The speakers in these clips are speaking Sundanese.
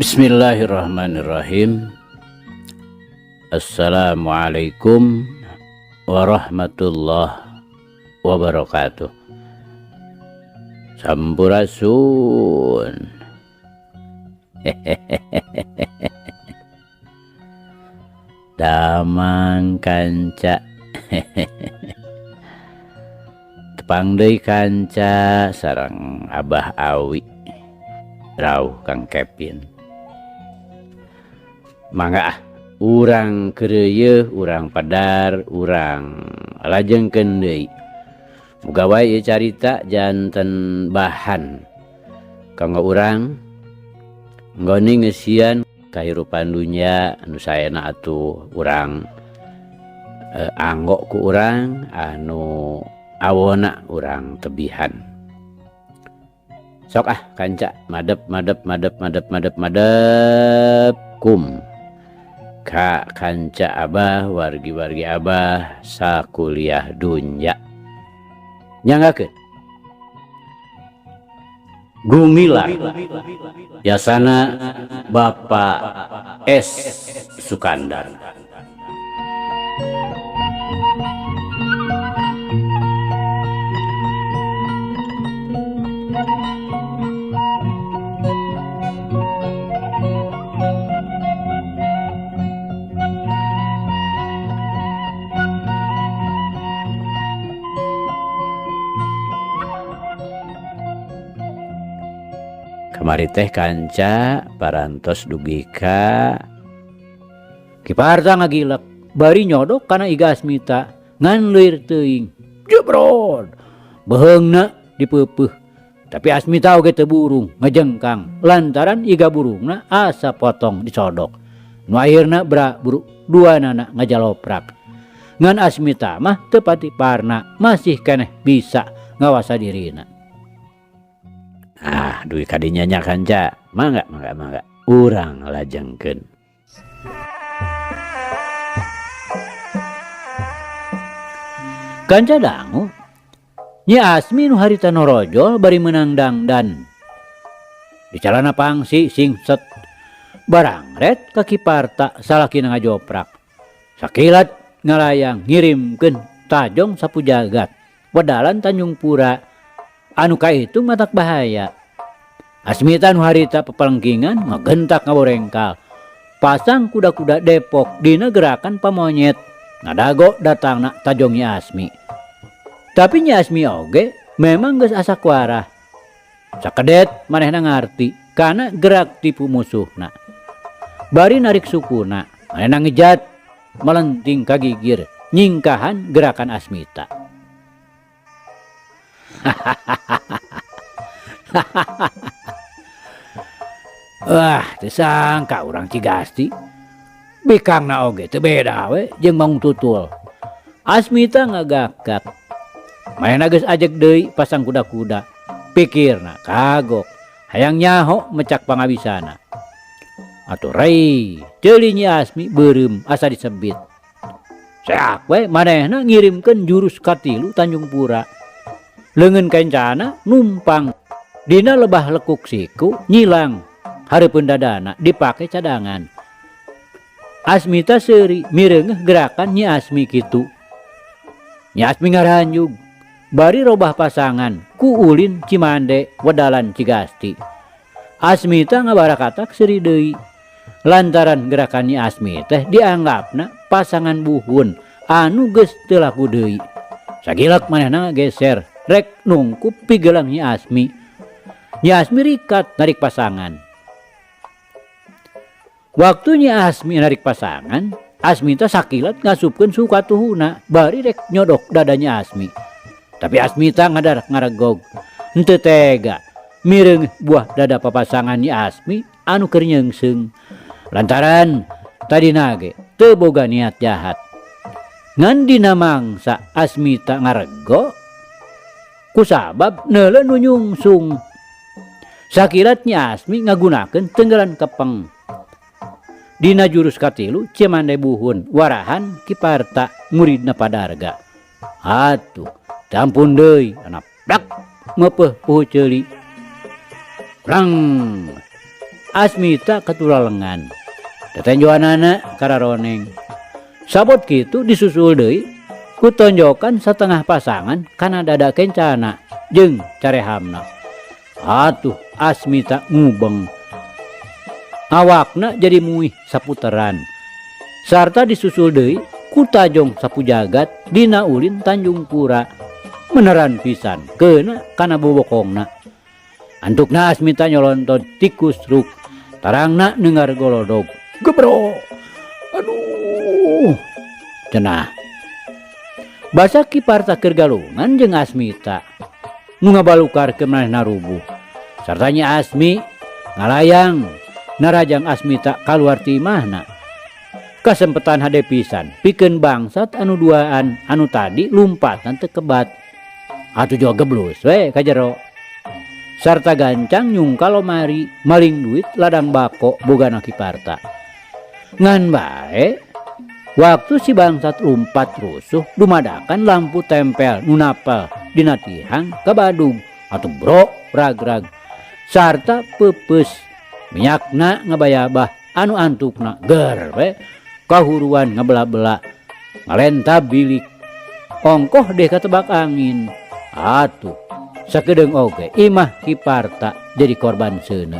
Bismillahirrahmanirrahim. Assalamualaikum warahmatullahi wabarakatuh. Sampurasun. Damang kanca. Tepang deui kanca sareng Abah Awi. Rauh Kang Kevin. Mangga ah, urang keureuyeun, urang padar, urang lajengkeun deui. Muga wae ieu carita janten bahan kanggo urang nggoni ngeusian kahirupan dunya anu saena atuh urang anggo ku urang anu awona urang tebihan. Sok ah kanca madep madep madep madep madep madep kum ka kanca abah wargi-wargi abah sakuliah dunya. Nyanggakeun Gumilar Yasana Bapak S Sukandar. Kamari teh kanca parantos dugi ka Ki Parta ngagilek bari nyodok kana iga Asmita ngan leuir teuing. Jebrod beheungna dipeupeuh. Tapi Asmita oge teu burung ngejengkang lantaran iga burungna asa potong disodok. Nu akhirna bra buru duanana ngajaloprak. Ngan Asmita mah teu pati parna masih keneh bisa ngawasa dirina. Ah, duit kadinya nya kanca. Mangga, mangga, mangga. Urang lajengkeun. Kanca dangu, Nyi Asmi nu harita norojol bari meunang dangdan. Di calana pangsi singset. Barangret ka Ki Parta salakina ngajoprak. Sakilat ngalayang ngirimkeun tajong sapu jagat. Wedalan Tanjung Pura. Anu kahitung matak bahaya. Asmita nu harita pepelengkingan ngagentak ngaborengkal. Pasang kuda-kuda Depok dina gerakan pamonyet. Ngadago datangna tajong Nyi Asmi. Tapi Nyi Asmi oge memang geus asa kuarah. Sakedet manehna ngarti kana gerak tipu musuhna. Bari narik sukuna, manehna ngejat melenting ka gigir nyingkahan gerakan Asmita. Wah, teu sangka urang Cigasti. Bikangna oge teu beda we jeung maung tutul. Asmita ngagakak. Manehna geus ajeg deui pasang kuda-kuda. Pikirna kagok, hayang nyaho mecak pangabisana. Atuh rei, ceuli Nyi Asmi beureum asa disebit. Seak we manehna ngirimkeun jurus katilu Tanjung Pura. Leungeun kencana numpang dina lebah lekuk siku nyilang hareupeun dadana dipake cadangan. Asmita seuri mireungeuh gerakan Nyi Asmi kitu. Nyi Asmi ngaranjug bari robah pasangan ku ulin Cimande wedalan Cigasti. Asmita ngabarakatak seuri deui. Lantaran gerakan Nyi Asmi teh dianggapna pasangan buhun anu geus teu laku deui. Sagilek manehna ngageser rek nungkup pigelang Nyi Asmi. Nyi Asmi rikat narik pasangan. Waktu Nyi Asmi narik pasangan, Asmita sakilat ngasupkeun suka tuhuna bari rek nyodok dada Nyi Asmi. Tapi Asmita ngadarak ngaregog. Henteu tega mireung buah dada papasangan Nyi Asmi anu keur nyeungseung. Lantaran tadina ge teu boga niat jahat. Ngan dina mangsa Asmita ngarego kusabab neuleuh nu nyungsung. Sakilat Nyi Asmi ngagunakeun tenggelan kepeng. Dina jurus katilu Cimande buhun warahan Ki Parta muridna Padarga. Atuh, tampun deui anak plak meupeuh puhu ceuli. Rang. Asmita katulalengan. Tetenjoanana kararoneng. Sabot kitu disusul deui ku tonjokan satengah pasangan kana dada Kencana jeung carehamna. Atuh Asmita ngubeng. Awakna jadi muih saputeran. Sarta disusul deui ku tajong sapu jagat dina ulin Tanjung Pura. Meneran pisan keuna kana bobokongna. Antukna Asmita nyolontot tikus ruk. Tarangna nengar golodog. Gebro. Aduh. Cenah. Basa Ki Parta keur galungan jeung Asmita. Nu ngabalukar ke manehna rubuh. Sarta Nyi Asmi ngalayang narajang Asmita kaluar ti imahna. Kasempetan hade pisan pikeun bangsat anu duaan anu tadi lumpatan teu kebat. Atuh jua geblus we ka jero. Sarta gancang nyungkal lomari maling duit ladang bako bogana Ki Parta. Ngan bae waktu si bangsat lumpat rusuh dumadakan lampu tempel nu napel dina tihang kabadug atuh bro rag-rag sarta peupeus minyakna ngabayabah anu antukna ger we kahuruan ngabela-bela ngalentab bilik ongkoh deh katebak angin. Atuh sakedeung oge imah Ki Parta jadi korban seuneu.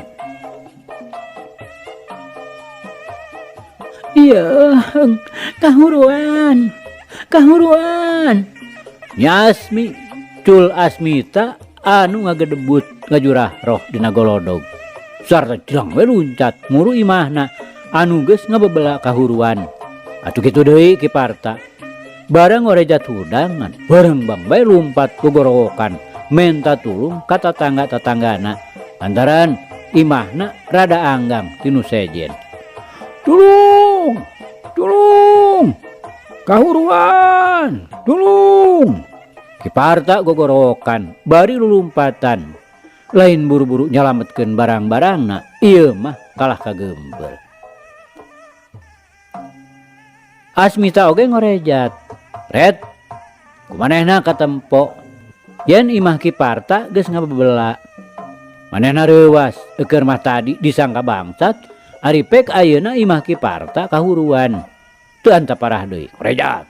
Iya, kahuruan, kahuruan. Nyi Asmi, cul Asmita anu ngagedebut ngajurah roh dina golodog. Sarta jelang we luncat muru imahna anu geus ngabebela kahuruan. Atuh kitu deui Ki Parta. Barang ngorejat hudangan, bareng bang bae lumpat gogorowokan, menta tulung ka tatangga-tatanggana. Lantaran imahna rada anggang tinu sejen. Tulung, tulung, kahuruan, tulung. Ki Parta gogorowokan, bari lulumpatan. Lain buru-buru nyalametkeun barang-barangna, ieu mah kalah kageumpeur. Asmita oge ngorejat. Ret, kumanehna katempo. Yen imah Ki Parta geus ngabebela. Manehna reuwas, eukeur mah tadi disangka bangsat, ari pek ayeuna imah Ki Parta kahuruan. Teu anta parah deui, ngorejat.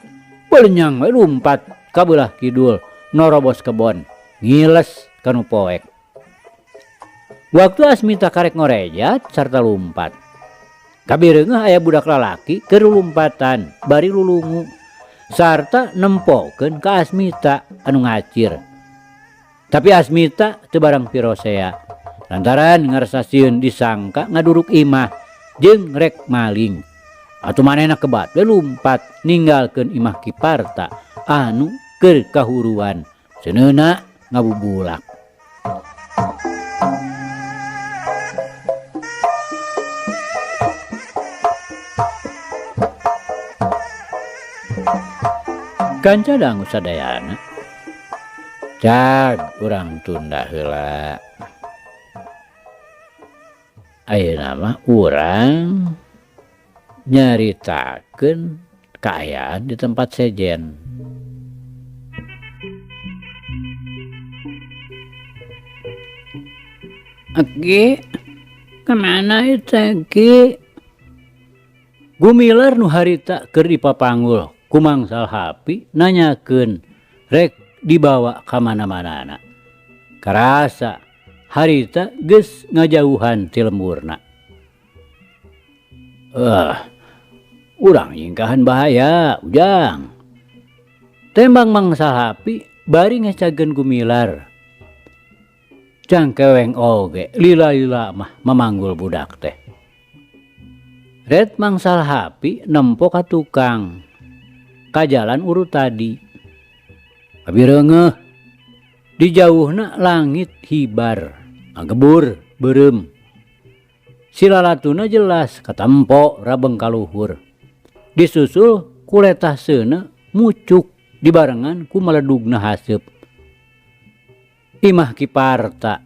Belenyang we lumpat ka beulah kidul, norobos kebon, ngiles kanu poek. Waktu Asmita karek ngorejat sarta lumpat. Kabireungeuh aya budak lalaki keur lulumpatan bari lulungu sarta nempokeun ka Asmita anu ngacir. Tapi Asmita teu barang pirosea lantaran ngarasa sieun disangka ngaduruk imah jeung rek maling. Atuh manehna kebat we lumpat ninggalkeun imah Ki Parta anu keur kahuruan seuneuna ngabubulak. Kanca dangu sadayana. Cag urang tunda heula. Ayeuna mah urang nyaritakeun kaayaan di tempat sejen. Aki, kemana itu Ki? Gumilar nu harita keur dipapanggul ku Mangsal Hapi nanyakeun rek dibawa ka mana-manana. Karasa harita geus ngajauhan ti lemburna. Urang nyingkahan bahaya, Ujang. Tembang Mangsal Hapi bari ngecageun Gumilar. Cangkeweng oge lila-lila mah mamanggul budak teh. Red Mangsal Hapi nempo ka tukang ka jalan urut tadi. Kabireungeuh di jauhna langit hibar, ngagebur beureum. Silalatuna jelas katempo rabeng kaluhur. Disusul ku letah seuneu mucuk dibarengan ku meledugna haseup. Imah Ki Parta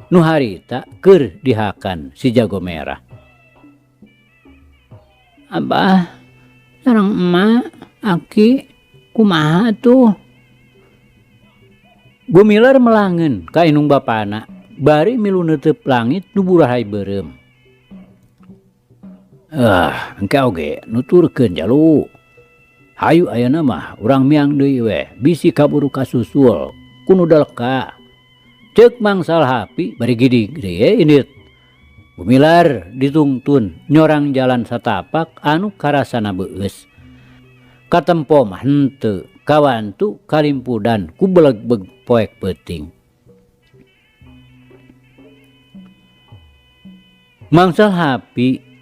nu harita keur dihakan si jago merah. Abah sareng emak aki kumaha tuh? Gumilar melangeun ka indung bapana bari milu neuteub langit nu burahay beureum. Ah, engke oge nuturkeun jalu. Hayu ayeuna mah urang miang deui we, bisi kaburu kasusul ku nu daleka. Ceuk Mang Salhapi bari gidig deui ye indit. Gumilar ditungtun nyorang jalan satapak anu karasana beueus. Katempo mah henteu, kawantu kalimpudan ku belegbeg poek peuting. Mang Salhapi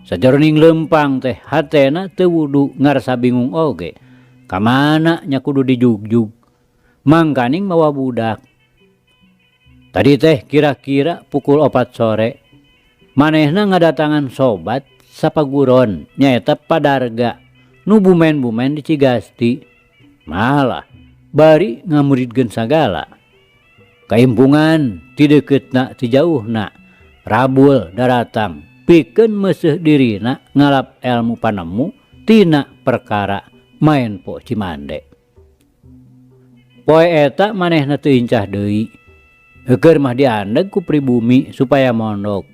sajeroning leumpang teh hatena teu wudu ngarasa bingung oge. Kamana nya kudu dijugjug. Mangkaning mawa budak. Tadi teh kira-kira pukul 4 sore. Manehna ngadatangan sobat sapaguron nyaeta Padarga nu bumen-bumen di Cigasti. Malah bari ngamuridkeun sagala. Kaimpungan ti deukeutna ti jauhna rabul daratang pikeun meuseuh dirina ngalap elmu panemu tina perkara maen po Cimande. Poe eta manehna teu incah deui. Heukeur mah diandeg ku pribumi supaya mondok.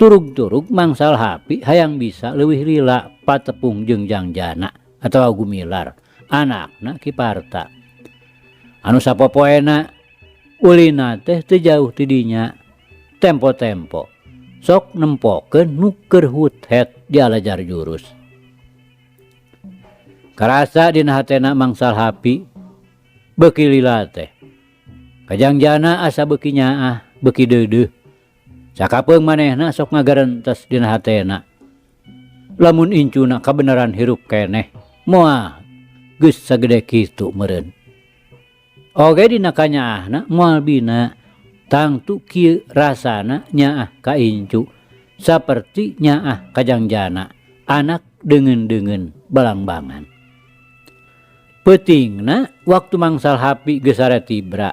Turug-turug Mang Salhapi hayang bisa leuwih lila patepung jeung Jangjana atawa Gumilar anakna Ki Parta. Anu sapopoena ulina teh teu jauh ti dinya. Tempo-tempo sok nempokeun nu keur huthet dialajar jurus. Karasa dina hatena Mang Salhapi beuki lila teh. Kajangjana asa beuki nyaah, beuki deudeuh. Sakapeung manehna sok ngagarentes dina hatena. Lamun incuna kabeneran hirup keneh, moal geus sagede kitu meureun. Oge dina kanyaahna moal bina, tangtu kieu rasana nyaah ka incu, saperti nyaah ka Jangjana, anak deungeun-deungeun balangbangan. Peutingna waktu Mang Salhapi geus sare tibra,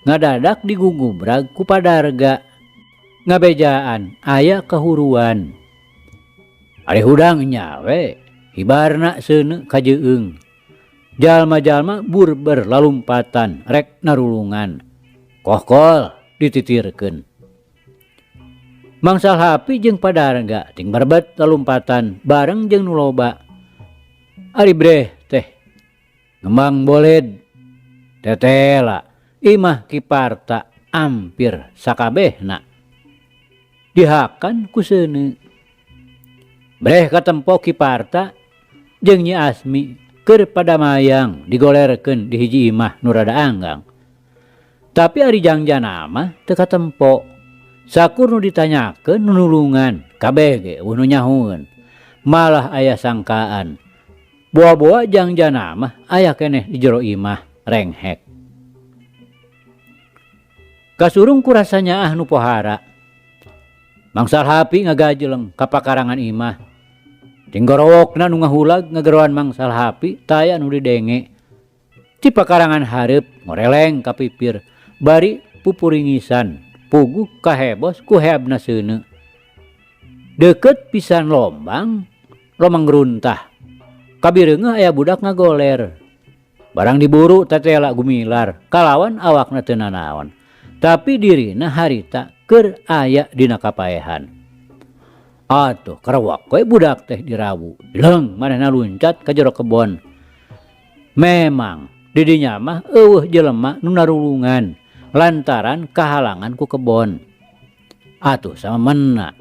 ngadadak digugubrag ku Padarga. Ngabejaan aya kahuruan. Ari hudang nya we, hibarna seuneu kajeung. Jalma-jalma burber lalumpatan rek narulungan. Kohkol dititirkeun. Mang Salhapi jeung Padarga ting berebet lalumpatan bareng jeung nu loba. Ari breh teh ngembang boled tetela imah Ki Parta ampir sakabehna. Dihakan ku seuneu. Breh katempo Ki Parta jeung Nyi Asmi keur padamayang digolerkeun di hiji imah nu rada anggang. Tapi ari Jangjana mah teu katempo. Sakur nu ditanyakeun nu nulungan, kabeh ge eueuh nu nyahueun. Malah aya sangkaan. Boa-boa Jangjana mah aya keneh di jero imah renghek. Kasurung ku rasa nyaah nu pohara. Mang Salhapi ngagajeleng ka pakarangan imah. Tinggorowokna nu ngahulag ngageroan Mang Salhapi taya nu didenge. Ti pakarangan hareup ngoreleng ka pipir bari pupuringisan puguh kahebos ku heabna seuneu. Deukeut pisan lombang, lomang runtah. Kabireungeuh aya budak ngagoler. Barang diburu tetela Gumilar kalawan awakna teu nanaon. Tapi dirina harita keur aya dina kapaehan. Atuh karewak we budak teh dirawu. Leung manehna luncat ka jero kebon. Memang di dinya mah eueuh jelema nu narulungan lantaran kahalangan ku kebon. Atuh samemena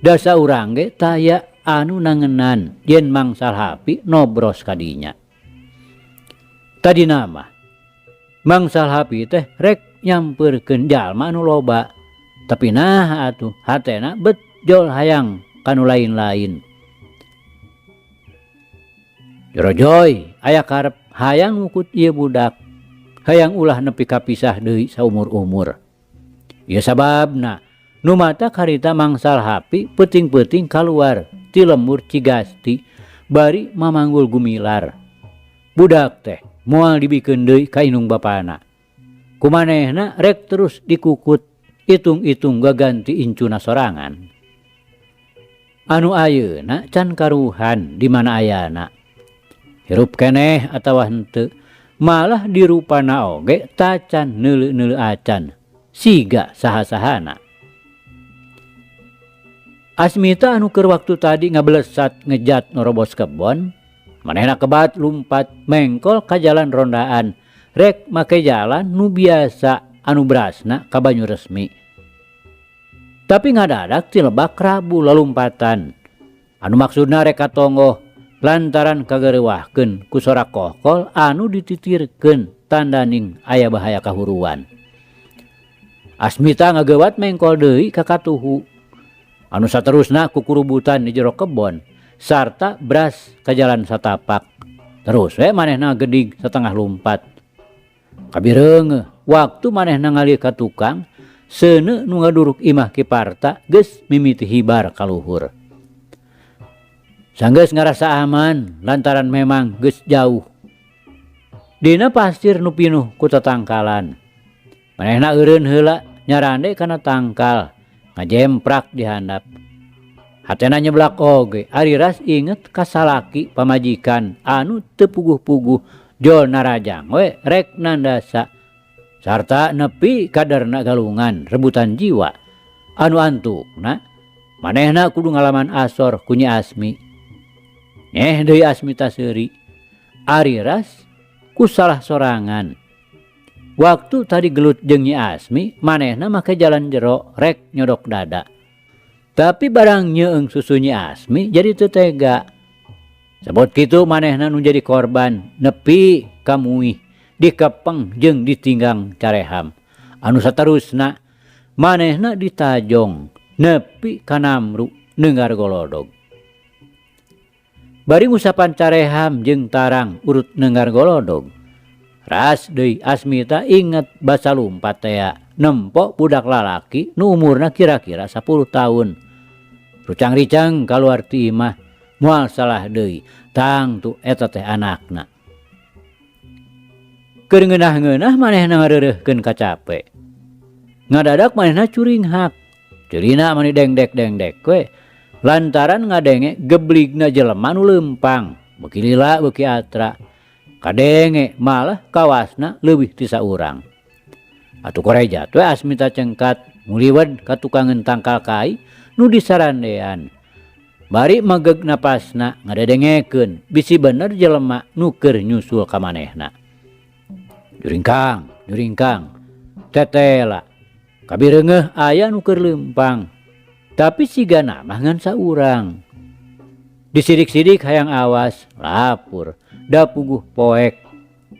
dasa urang ge taya anu nangenan yen Mang Salhapi nobros ka dinya. Tadina mah Mang Salhapi teh rek nyampeurkeun jalma anu loba. Tapi nah atuh hatena bet jol hayang kanu lain-lain. Jorojoy aya karep hayang ngukut ieu budak, hayang ulah nepi kapisah deui saumur-umur. Ieu sababna nu mata karita Mang Salhapi peuting-peuting kaluar ti lembur Cigasti bari mamanggul Gumilar. Budak teh moal dibikeun deui ka indung bapana. Kumanehna rek terus dikukut itung-itung gaganti incuna sorangan. Anu ayeuna can karuhan di mana ayana. Hirup keneh atawa henteu, malah dirupana oge tacan neuleu-neuleu acan, siga saha-sahana. Asmita anu keur waktu tadi ngabelesat ngejat norobos kebon, manehna kebat lumpat mengkol ka jalan rondaan rek make jalan nu biasa anu berasna ka Banyuresmi. Tapi ngadadak ti lebak Rabu lalumpatan. Anu maksudna rek katonggoh lantaran kagareuwahkeun ku sorak kohkol anu dititirkeun tandaning aya bahaya kahuruan. Asmita ngageuwat mengkol deui ka katuhu. Anu saterusna kukurubutan di jero kebon sarta bras ka jalan satapak. Terus we manehna gedig setengah lumpat. Kabireungeuh waktu manehna ngalih ka tukang, seuneu nu ngaduruk imah Ki Parta geus mimiti hibar ka luhur. Sanggeus ngarasa aman lantaran memang geus jauh. Dina pasir nu pinuh ku tatangkalan. Manehna eureun heula nyarande kana tangkal, ngajemprak di handap. Hatena nyeblak oge ari ras inget ka salaki pamajikan anu teu puguh-puguh jol narajang we rek nandasa sarta nepi kadarna galungan rebutan jiwa anu antukna manehna kudu ngalaman asor ku Nyi Asmi. Nyeh deui Asmita seuri ari ras ku salah sorangan. Waktu tadi gelut jeung Nyi Asmi manehna make jalan jero rek nyodok dada. Tapi barang nyeung susu Nyi Asmi jadi teu tega. Sebot kitu manehna nu jadi korban nepi ka muih dikepeng jeung ditinggang careham. Anu saterusna manehna ditajong nepi ka namru neunggar golodog. Bari ngusapan careham jeung tarang urut neunggar golodog. Ras deui Asmita inget basa lumpat tea nempo budak lalaki nu umurna kira-kira 10 tahun. Rucang-ricang kaluar ti imah moal salah deui tangtu eta teh anakna. Keur ngeunah-ngeunah manehna ngareureuhkeun kacape. Ngadadak manehna curinghak. Ceurina mani dengdek-dengdek we lantaran ngadenge gebligna jelema nu leumpang, beuki lila beuki atra. Kadenge malah kawasna leuwih ti saurang. Atuh korejat we Asmita cengkat nguliwed ka tukangeun tangkal kai nu disarandean. Bari megeg napasna ngadedengekeun bisi bener jelema nu keur nyusul ka manehna. Juringkang, juringkang, tetela. Kabireungeuh aya nu keur leumpang. Tapi sigana mah ngan saurang. Disidik-sidik hayang awas, lapur, da puguh poek,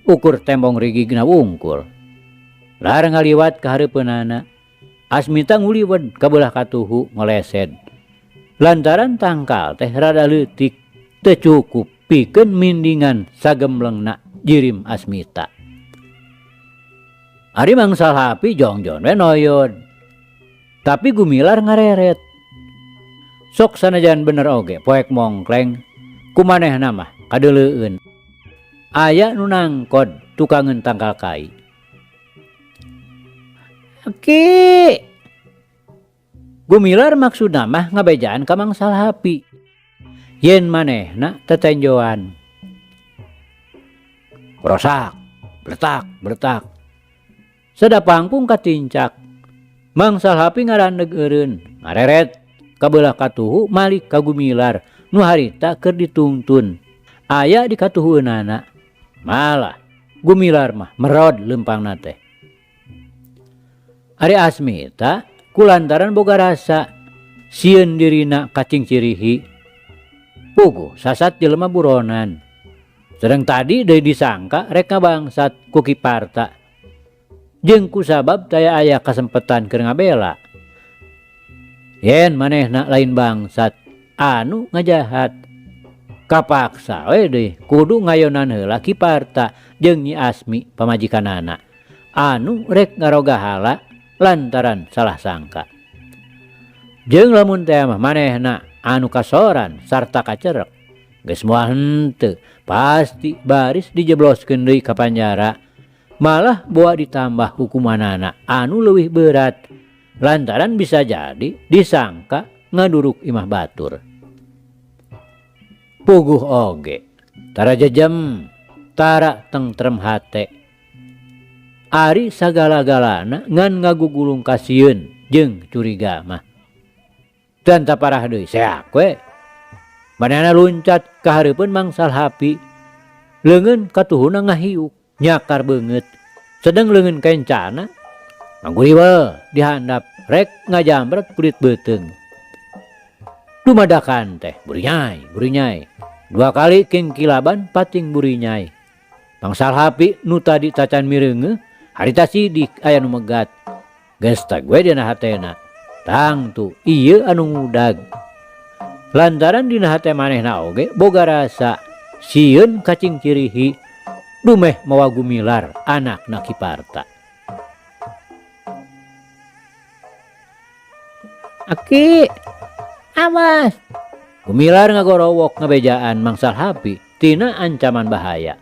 ukur tembong rigigna wungkul. Lar ngaliwat ka hareupeunana, Asmita nguliwed ka beulah katuhu ngolesed. Lantaran tangkal teh rada leutik, teu cukup pikeun mindingan sagemblengna jirim Asmita. Ari Mang Salhapi jongjon we noyod. Tapi Gumilar ngareret. Sok sanajan bener oge poek mongkleng, kumanehna mah kadeuleueun. Aya nu nangkod tukangeun tangkal kai. Ki. Gumilar maksudna mah ngabejaan ka Mang Salhapi. Yen manehna tetenjoan. Rosak, bletak, bletak. Sadapangpung katincak. Mang Salhapi ngarandeg eureun, ngareret ka beulah katuhu malik ka Gumilar nu harita keur ditungtun. Aya di katuhueunana. Malah Gumilar mah merod leumpangna teh. Ari Asmita kulantaran boga rasa sieun dirina kacing cirihi. Puguh sasat jelema buronan. Sedang tadi deui disangka rek ngabangsat ku Ki Parta. Jeung kusabab taya aya kasempetan keur ngabela. Yen manehna lain bangsat anu ngajahat. Kapaksa we deui kudu ngayonan heula Ki Parta jeung Nyi Asmi pamajikanana anu rek ngarogahala lantaran salah sangka. Jeung lamun teh mah manehna anu kasoran sarta kacerek geus moal henteu pasti baris dijebloskeun deui ka panjara. Malah boa ditambah hukumanana anu leuwih berat lantaran bisa jadi disangka ngaduruk imah batur. Puguh oge tara jejem tara tengtrem hate. Ari sagala-galana ngan ngagugulung kasieun jeung curiga mah. Dan taparah deui seak we. Manehna luncat ka hareupeun Mang Salhapi. Leungeun katuhuna ngahiuk nyakar beungeut. Sedeng leungeun kencana mangguriwel di handap rek ngajambret kulit beuteung. Dumadakan teh burinyai burinyai. Dua kali kingkilaban pating burinyai. Mang Salhapi nu tadi tacan mireungeuh harita sidik aya nu megat. Geus teh we dina hatena. Tangtu ieu anu ngudag. Lantaran dina hate manehna oge boga rasa sieun kacing cirihi dumeh mawa gumilar anakna Ki Parta. Aki, awas. Gumilar ngagorowok ngabejaan Mang Salhapi tina ancaman bahaya.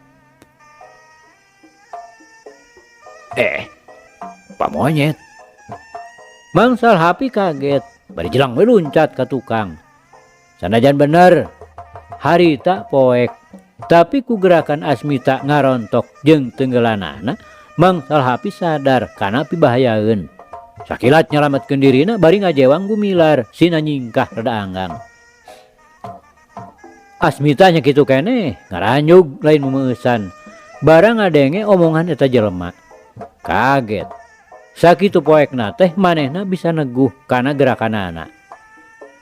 Pamonyet. Mang Salhapi kaget, bari jelang we luncat ka tukang. Sanajan bener, harita poek, tapi ku gerakan Asmita ngarontok jeung tenggelanana, Mang Salhapi sadar kana pibahayaeun. Sakilat nyalametkeun dirina bari ngajewang gumilar sina nyingkah rada anggang. Asmita nya kitu keneh, ngaranjug lain mumeusan. Barang ngadenge omongan eta jelema. Kaget. Sakitu poekna teh manehna bisa neguh kana gerakanana.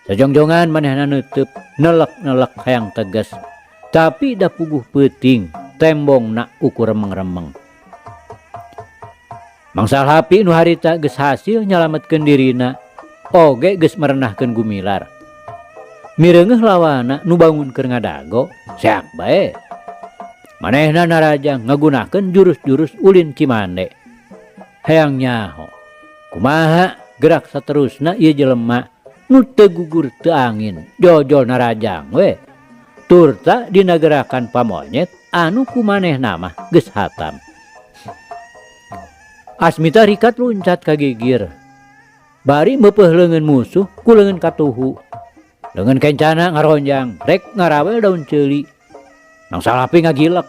Sajongjongan manehna neuteub, nelek-nelek hayang tegas. Tapi da puguh peuting, tembongna ukur remeng-remeng. Mang Salhapi nu harita geus hasil nyalametkeun dirina, oge geus merenahkeun gumilar. Mireungeuh lawana nu bangun keur ngadago, seak bae. Manehna narajang ngagunakeun jurus-jurus ulin Cimande. Hayang nyaho, kumaha gerak saterusna ieu jelema nu teu gugur teu angin, jojol narajang we. Turta dina gerakan pamonyet anu ku manehna mah geus hatam. Asmita rikat luncat ka gigir. Bari meupeuh leungeun musuh ku leungeun katuhu. Leungeun kencana ngaronjang rek ngarawel daun ceuli. Mang Salhapi ngagilek,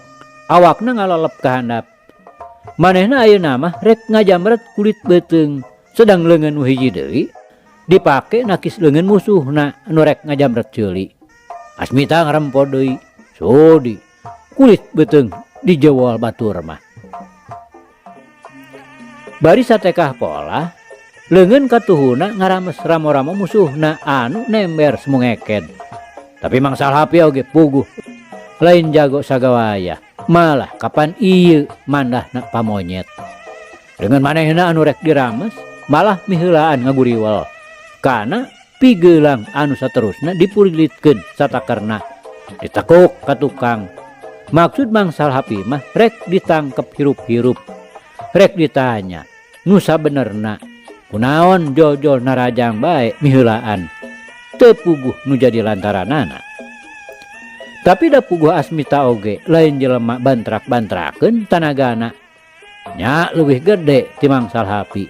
awakna ngalalep ka handap. Manehna ayeuna mah rek ngajamret kulit beuteung, sedang leungeun nu hiji deui dipake nakis leungeun musuhna anu rek ngajamret ceuli. Asmita ngarempo deui, sudi kulit beuteung dijewol batur mah. Bari satekah pola, leungeun katuhuna ngarames ramo-ramo musuhna anu nember semungeked. Tapi Mang Salhapi oge puguh lain jago sagawaya, malah kapan ieu mandahna pamonyet. Leungeun manehna anu rek dirames malah miheulaan ngaguriwel. Kana pigeulang anu saterusna dipurilitkeun satakerna, ditekuk ka tukang. Maksud Mang Salhapi mah rek ditangkep hirup-hirup, rek ditanya nu sabenerna kunaon jojol narajang bae miheulaan, teu puguh nu jadi lantaranana. Tapi da puguh Asmita oge lain jelema bantrak-bantrakeun tanagana, nya leuwih gede ti Mang Salhapi.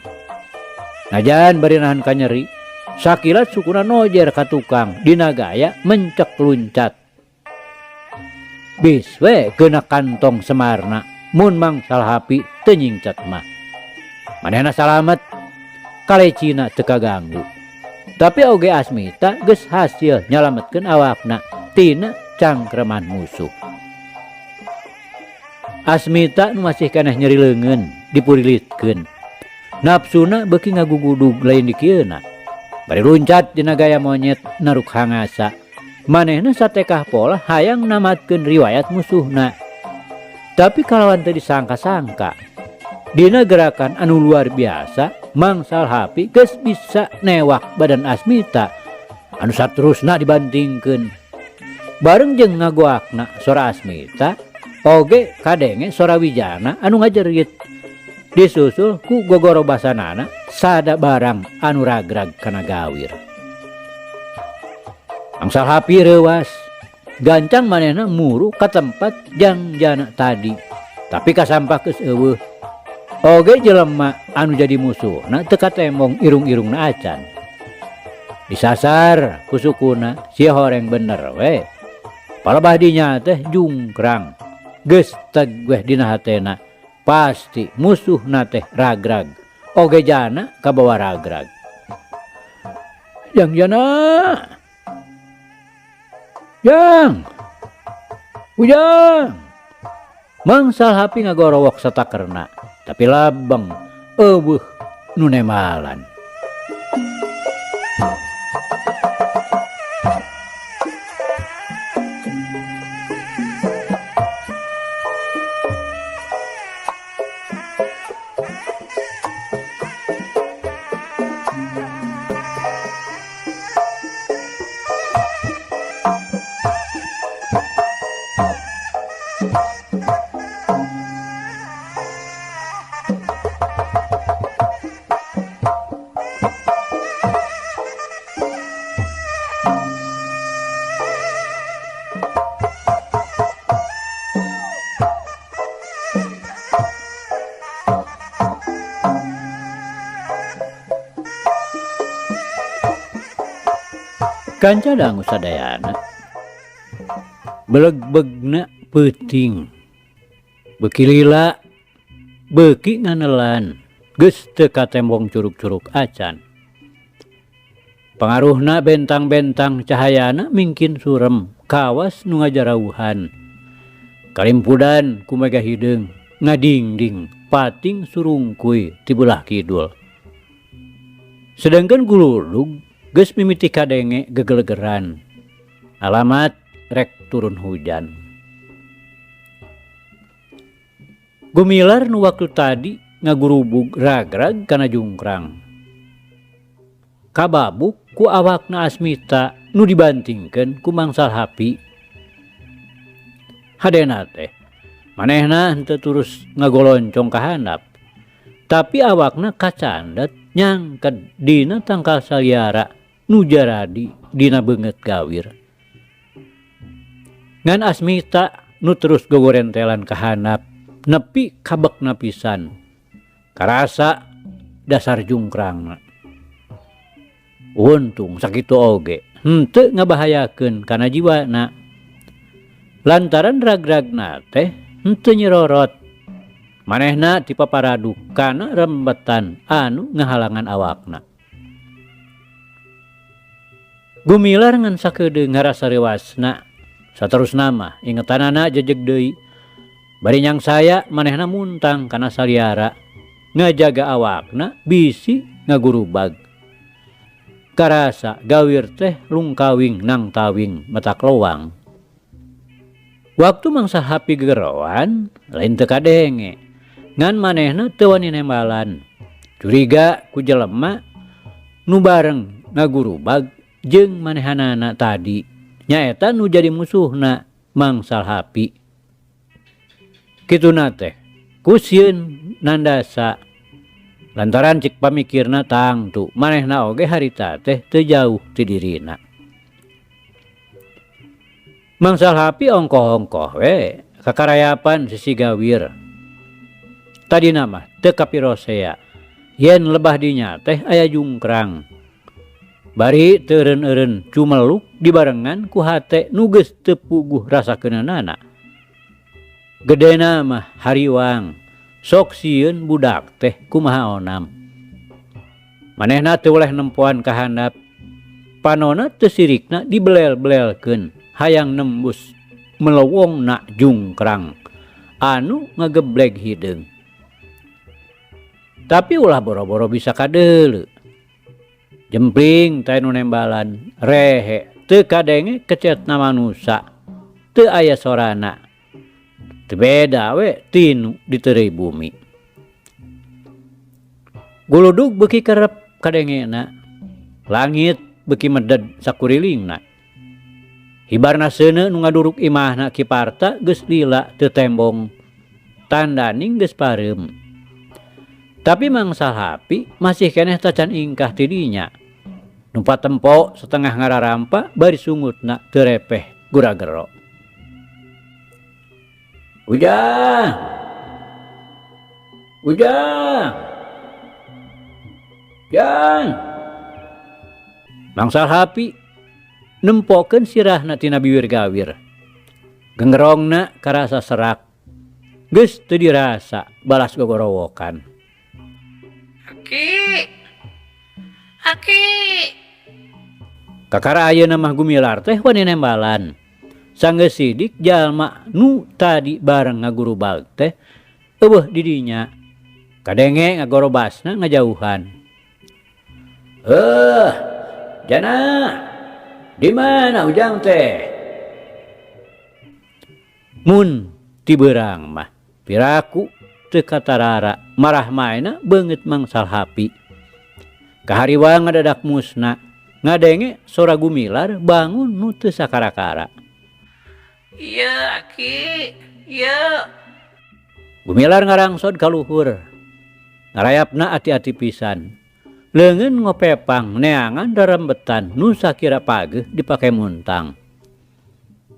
Najan bari nahan kanyeri, sakilat sukuna nojer ka tukang dina gaya mencek luncat. Bis we kena kantong semarna mun Mang Salhapi teu nyingcat mah. Manehna salamet, kalecina teu kaganggu. Tapi oge Asmita geus hasil nyalametkeun awakna tina cangkreman musuh. Asmita nu masih keneh nyeri leungeun dipurilitkeun. Nafsuna beuki ngagugudug lain dikieuna. Bari luncat dina gaya monyet naruk hangasa. Manehna satekah pola hayang namatkeun riwayat musuhna. Tapi kalawan teu disangka-sangka, dina gerakan anu luar biasa, Mang Salhapi geus bisa newak badan Asmita anu saterusna dibantingkeun. Bareng jeung ngagoakna sora Asmita, oge kadenge sora Wijana anu ngajerit. Disusul ku gogorobasanana sada barang anu ragrag kana gawir. Mang Salhapi reuwas, gancang manehna muru ka tempat jangjana tadi. Tapi kasampah geus eueuh. Oge jelema anu jadi musuhna teu katembong irung-irungna acan. Disasar ku sukuna sia horeng bener we. Palebah dinya teh jungkrang. Geus teg weh dina hatena. Pasti musuhna teh ragrag. Oge jana kabawa ragrag. Jang jana. Jang. Ujang. Mang Salhapi ngagorowok satakerna, tapi labeng eueuh nu nemalan. Kanca dangu sadayana belegbegna peuting beuki lila beuki nganelan geus teu katembong curug-curug acan. Pangaruhna bentang-bentang cahayana mingkin surem kawas nu ngajarauhan. Kalimpudan ku mega hideung ngadingding pating surungkuy ti beulah kidul. Sedangkan guludug geus mimiti kadenge gegelegeran. Alamat rek turun hujan. Gumilar nu waktu tadi ngagurubug ragrag kana jungkrang. Kababuk ku awakna Asmita nu dibantingkeun ku Mang Salhapi. Hadena teh manehna henteu terus ngagoloncong ka handap. Tapi awakna kacandet nyangked dina tangkal saliara nu jaradi dina beungeut gawir. Ngan Asmita nu terus gogorentelan ka handap nepi kabekna pisan. Karasa dasar jungkrangna. Untung sakitu oge henteu ngabahayakeun kana jiwana. Lantaran ragragna teh henteu nyerorot. Manehna tipaparadu kana rembetan anu ngahalangan awakna. Gumilar ngan sakedeung ngarasa reuasna. Saterusna mah ingetanana jejeg deui. Bari nyangsaya manehna muntang kana saliara ngajaga awakna bisi ngagurubag. Karasa gawir teh lungkawing nang tawing matak lowang. Waktu Mang Salhapi gegeroan lain teu kadenge. Ngan manehna teu wani nembalan. Curiga ku jelema nu bareng ngagurubag jeung manehanana tadi. Nyaeta nu jadi musuhna Mang Salhapi. Kituna teh ku sieun nandasa. Lantaran cik pamikirna tangtu manehna oge harita teh teu jauh ti dirina. Mang Salhapi ongkoh-ongkoh we kakarayapan sisi gawir. Tadina mah teu kapirosea yen lebah dinya teh aya jungkrang. Bari teu eureun-eureun cumeluk dibarengan ku hate nu geus teu puguh rasakeunana. Gedena mah hariwang sok sieun budak teh kumaha onam. Manehna teu weleh nempoan ka handap. Panona teu sirikna dibelel-belelkeun hayang nembus melowongna jungkrang anu ngagebleg hideung. Tapi ulah boro-boro bisa kadeuleu. Jempling teh nu nembalan rehe teu kadenge kecetna manusa teu aya sorana. Teu beda we tinu diteureuy bumi. Guludug beuki kerep kadengena. Langit beuki meded sakurilingna. Hibarna seuneu nu ngaduruk imahna Ki Parta geus lila teu tembong. Tandaning geus pareum. Tapi Mang Salhapi masih keneh tacan ingkah ti dinya. Nu patempo setengah ngararampa bari sungutna teu repeh guragero. Ujang! Ujang! Jang! Mang Salhapi nempokeun sirahna tina biwir gawir. Gengerongna karasa serak. Geus teu dirasa balas gogorowokan. Aki! Aki! Kakara ayeuna mah Gumilar teh wani nembalan. Sanggeus sidik jalma nu tadi bareng ngagurubag teh eueuh di dinya. Kadenge ngagorobasna ngajauhan. Heuh, Jana, di mana Ujang teh? Mun ti beurang mah piraku teu katarara marah maena beungeut Mang Salhapi. Kahariwang ngadadak musna ngadenge sora Gumilar bangun nu teu sakara-kara. Ieu aki, ieu. Gumilar ngarangsod ka luhur. Ngarayapna ati-ati pisan. Leungeun ngopepang neangan rarembetan nu sakira pageuh dipake muntang.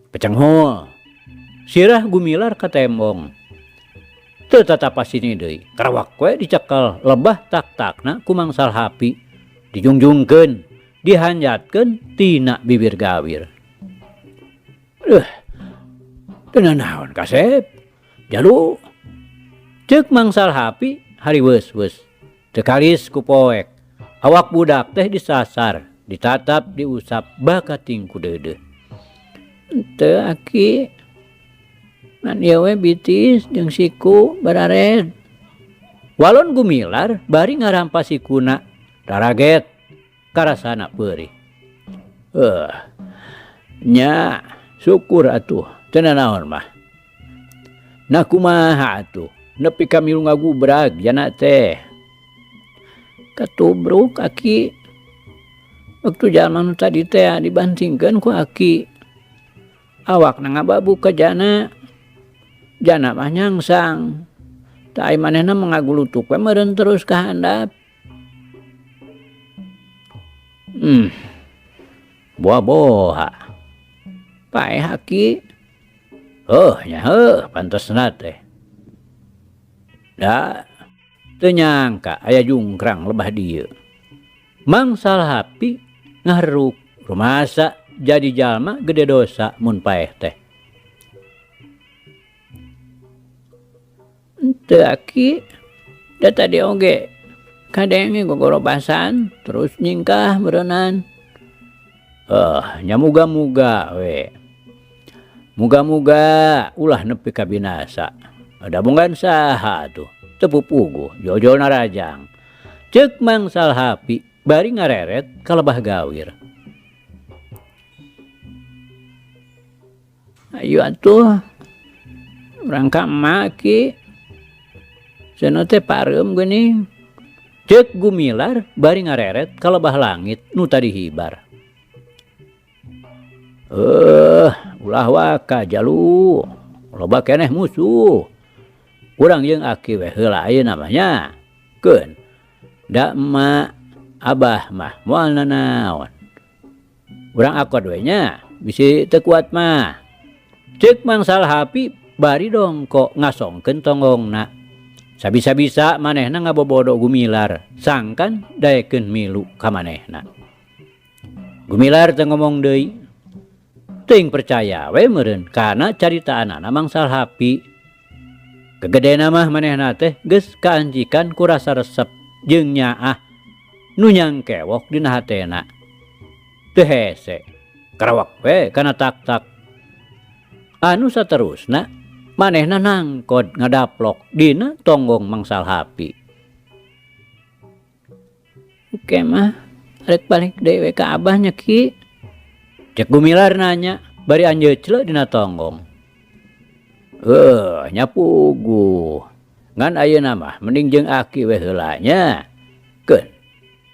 Pecenghul. Sirah Gumilar ka tembong. Teu tatapas sini deui, karawak we dicekel lebah tak-takna ku Mang Salhapi, dijungjungkeun, dihanjatkeun tina bibir gawir. Duh, teu nanaon kasep, jalu. Ceuk Mang Salhapi hariweus-weus, teu kalis ku poek. Awak budak teh disasar, ditatap, diusap bakating ku deudeuh. Henteu aki, ngan ieu we bitis jeung siku barared. Walon Gumilar bari ngarampas sikuna, taraget karasana peurih. Heuh, nya syukur atuh teu nanaon mah. Nah kumaha atuh nepi ka milu ngagubrag jana teh. Katubruk aki, waktu jalma nu tadi teh dibantingkeun ku aki. Awakna ngababuk ka jana. Jana mah nyangsang. Tah ai manehna mah ngagulutuk we meureun terus ka handap. Boa-boha. Paeh aki. Heuh nya heuh pantesna teh. Da teu nyangka aya jungkrang lebah dieu. Mang Salhapi ngaharuk rumasa jadi jalma gede dosa mun paeh teh. Henteu aki, da tadi oge kadenge gogorobasan terus nyingkah meureunnan. Nya muga-muga we. Muga-muga ulah nepi ka binasa. Da munggan saha atuh teu pupuguh jol-jol narajang. Ceuk Mang Salhapi bari ngareret ka lebah gawir. Ayu atuh urang ka emak ki. Cenah teh pareum geuning. Ceuk Gumilar bari ngareret ka lebah langit nu tadi hibar. Ulah waka jalu. Loba keneh musuh. Urang jeung aki we heula ayeuna mah nya. Keun. Da emak abah mah moal nanaon. Urang akod we nya bisi teu kuat mah. Ceuk Mang Salhapi bari dongko ngasongkeun tonggongna. Sabisa-bisa manehna ngabobodo Gumilar sangkan daekeun milu ka manehna. Gumilar teu ngomong deui. Teuing percaya we meureun kana caritaanana Mang Salhapi. Kegedena mah manehna teh geus kaancikan ku rasa resep jeung nyaah nu nyangkewok dina hatena. Teu hese, karawak we kana tak-tak. Anu saterusna manehna nangkod ngadaplok dina tonggong Mang Salhapi. Oke mah, rek balik deui we ka abah nya ki. Cek Gumilar nanya bari anjeucleu dina tonggong. Nya puguh. Ngan ayeuna mah mending jeung aki we heula nya. Keun,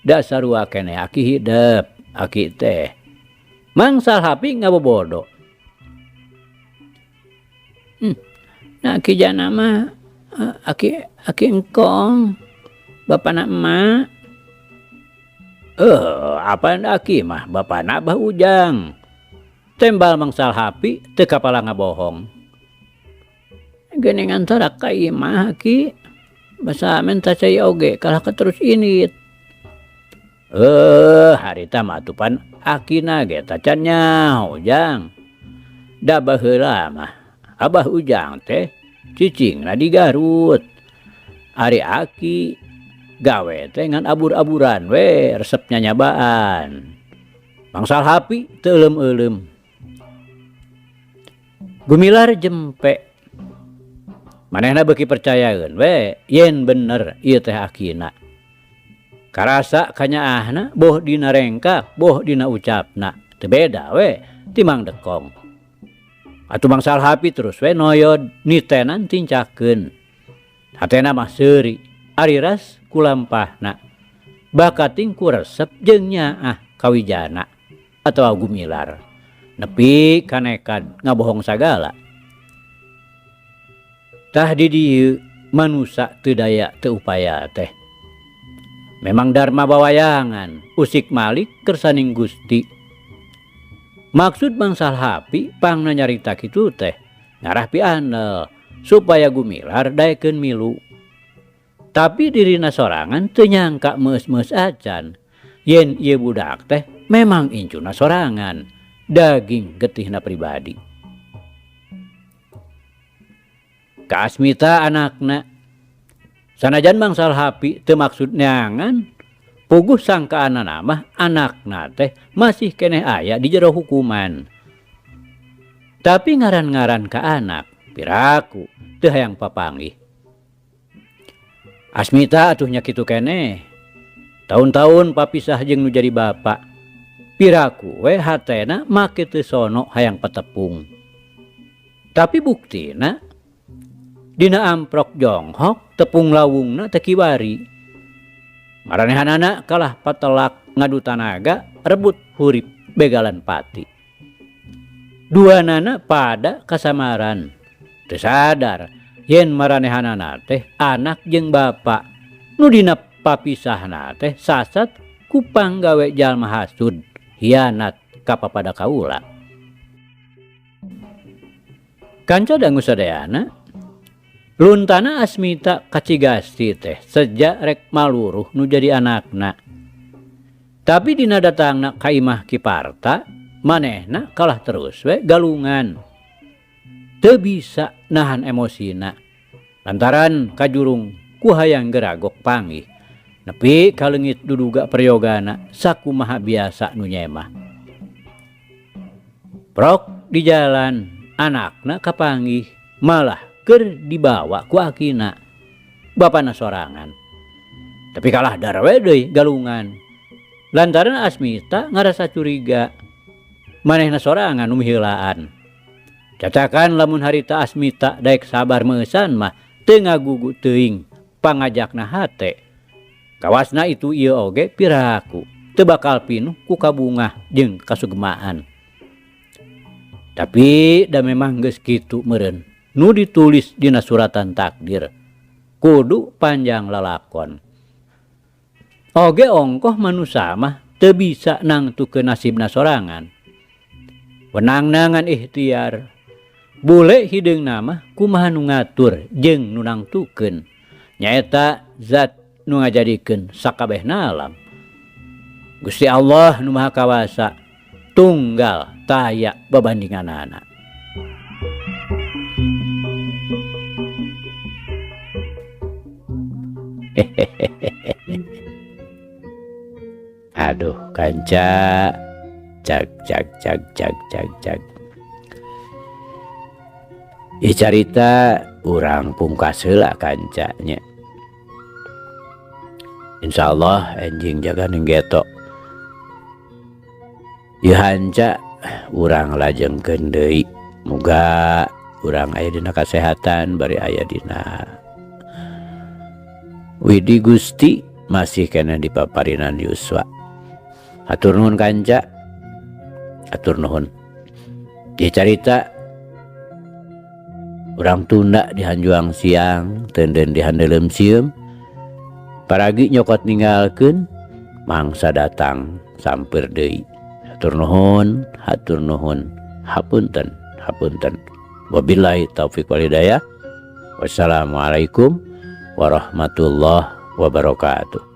da sarua keneh aki hidep, aki teh. Mang Salhapi ngabobodo. Nah aki jana mah, aki engkong, bapana emak. Apaan aki mah bapana Abah Ujang. Tembal Mang Salhapi teu kapala ngabohong. Geuningan tarak ka imah aki, basa menta cai oge kalah ka terus init. Harita mah atuh pan akina ge tacan nyaho Jang. Da baheula mah Abah Ujang teh cicingna di Garut. Ari aki gawe teh ngan abur-aburan we resep nyanyabaan. Mang Salhapi teu euleum-euleum. Gumilar jempe. Manehna beuki percayaeun we yen bener ieu teh akina. Karasa kanyaahna boh dina rengkak boh dina ucapna teu beda we ti Mang Dekong. Atuh Mang Salhapi terus we noyod nitenan tincakeun. Hatena mah seuri ari ras kulampahna. Bakating ku resep jeung nyaah kawijana atawa Gumilar. Nepi ka nekad ngabohong sagala. Tah di dieu manusa teu daya teu upaya teh. Memang dharma bawayangan usik malik kersaning Gusti. Maksud Mang Salhapi pangna nyarita kitu teh ngarah piandel supaya Gumilar daekeun milu. Tapi dirina sorangan teu nyangka meus-meus acan yen ieu budak teh memang incuna sorangan daging getihna pribadi. Ka Asmita anakna sanajan Mang Salhapi teu maksud neangan puguh sangkaanana mah anakna teh masih keneh aya di jero hukuman. Tapi ngaran-ngaran ka anak piraku teu hayang papanggih. Asmita atuh nya kitu keneh. Taun-taun papisah jeung nu jadi bapa. Piraku we hatena make teu sono hayang patepung. Tapi buktina dina amprok jonghok tepung lawungna teu kiwari. Maranehanana kalah patelak ngadu tanaga rebut hurip begalan pati. Duanana pada kasamaran. Teu sadar yen maranehanana teh anak jeung bapa. Nu dina papisahna teh sasat ku panggawe jalma hasud hianat ka papada kaula. Kanca dangu sadayana luntana Asmita ka Cigasti teh seja rek maluruh nu jadi anakna. Tapi dina datangna ka imah Ki Parta manehna kalah terus we galungan. Teu bisa nahan emosina lantaran kajurung ku hayang geragok panggih. Nepi kaleungit duduga prayogana sakumaha biasa nu nyemah. Prok di jalan anakna kapanggih malah keur dibawa ku akina bapana sorangan. Tapi kalah darwe deui galungan. Lantaran Asmita ngarasa curiga manehna sorangan nu miheulaan. Cacakan lamun harita Asmita daek sabar meusan mah teu ngagugu teuing pangajakna hate. Kawasna itu ieu oge piraku teu bakal pinuh ku kabungah jeung kasugemaan. Tapi da memang geus kitu meureun nu ditulis dina suratan takdir kudu panjang lalakon. Oge ongkoh manusa mah teu bisa nangtukeun nasibna sorangan. Wenangna ngan ikhtiar. Bule hideungna mah kumaha nu ngatur jeung nu nangtukeun. Nyaeta zat nu ngajadikeun sakabehna alam. Gusti Allah nu Maha Kawasa tunggal taya babandinganana. Aduh kanca cag cag cag cag cag cag. Ieu carita urang pungkas heula kancanya. Insyaallah enjing jaga ning geto. Ieu hanca urang lajengkeun deui. Muga urang aya dina kasehatan bari aya dina Widi Gusti masih keneh di paparinan Yuswa. Hatur nuhun kanca. Hatur nuhun. Ieu carita urang tunda di hanjuang siang, teunden di handeuleum sieum. Paragi nyokot ninggalkeun mangsa datang sampeur deui. Hatur nuhun, hatur nuhun. Hapunten, hapunten. Wabillahi taufik wal hidayah. Wassalamualaikum warahmatullahi wabarakatuh.